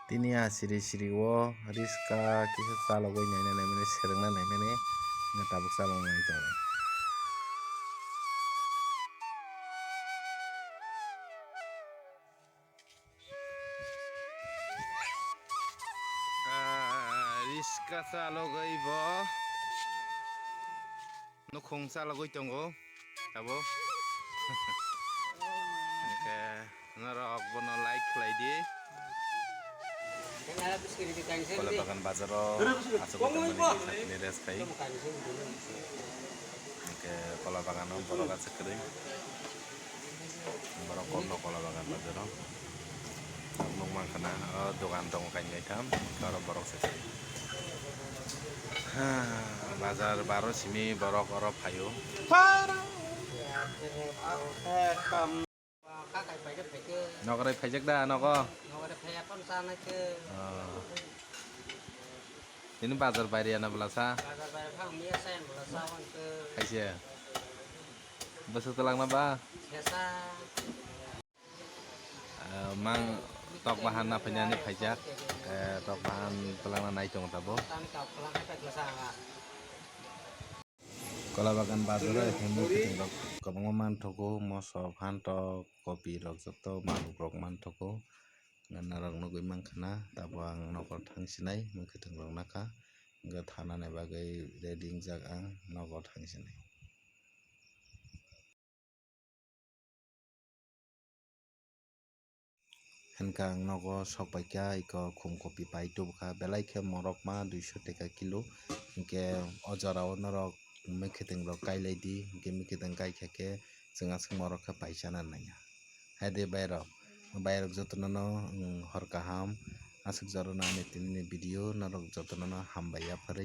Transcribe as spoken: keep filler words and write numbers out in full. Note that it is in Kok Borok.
Tini a siri siri o riska kisa chalogwi naina naimani, serengna naimani, tabuk chalogna nai tongo. Ah, riska chalogwi bo nukhung chalogwi tongo abo. Hwnkhe norok bono like khlai di. Kola bagan bazaro aswk tongmani kisa tini rest khai. Hwnkhe kola bagano borok aswk kwrwi. Borok komno kola bagan bazaro. Ang nuk mankha na, o dogan tongo kainwi kaitham, hwnkhe oro borok se kwrwi. Ha, bazar baro simi borok oro phaio. Nokrai phaijak da nogo? Ah. Tini bazar bairiya na bwlasa? Kaisa. Bwswk twlangna ba? Ah, mang tok bahan na phainani phaijak. Eh, tok bahan twlangna nai tongo tabuk. Kola bagan bazaro hai mwkhwtwng rok kwbangma manthogo, mosok, hantok, kopi rok joto manuk rok manthogo. Norok nugwi mankha na, tabuk ang nogo thang sinai mwkhwtwng rok nakha, hwnkhe thanani bagwi ready wngjak ang nogo thang sinai. Hwnkhe ang nogo sok paikha, iko khum kopi pai tubukha, belai khe morok ma duiso teka kilo, hwnkhe o jora o norok mwkhwtwng rok kai lai di, hwnkhe mwkhwtwng kai kha khe chwng aswk morok khe pai chana nangya. Hai de bai rok, bai rok jotono no, um, hor kaham, aswk jora no ani tini ni video norok jotono no hambai ya phari.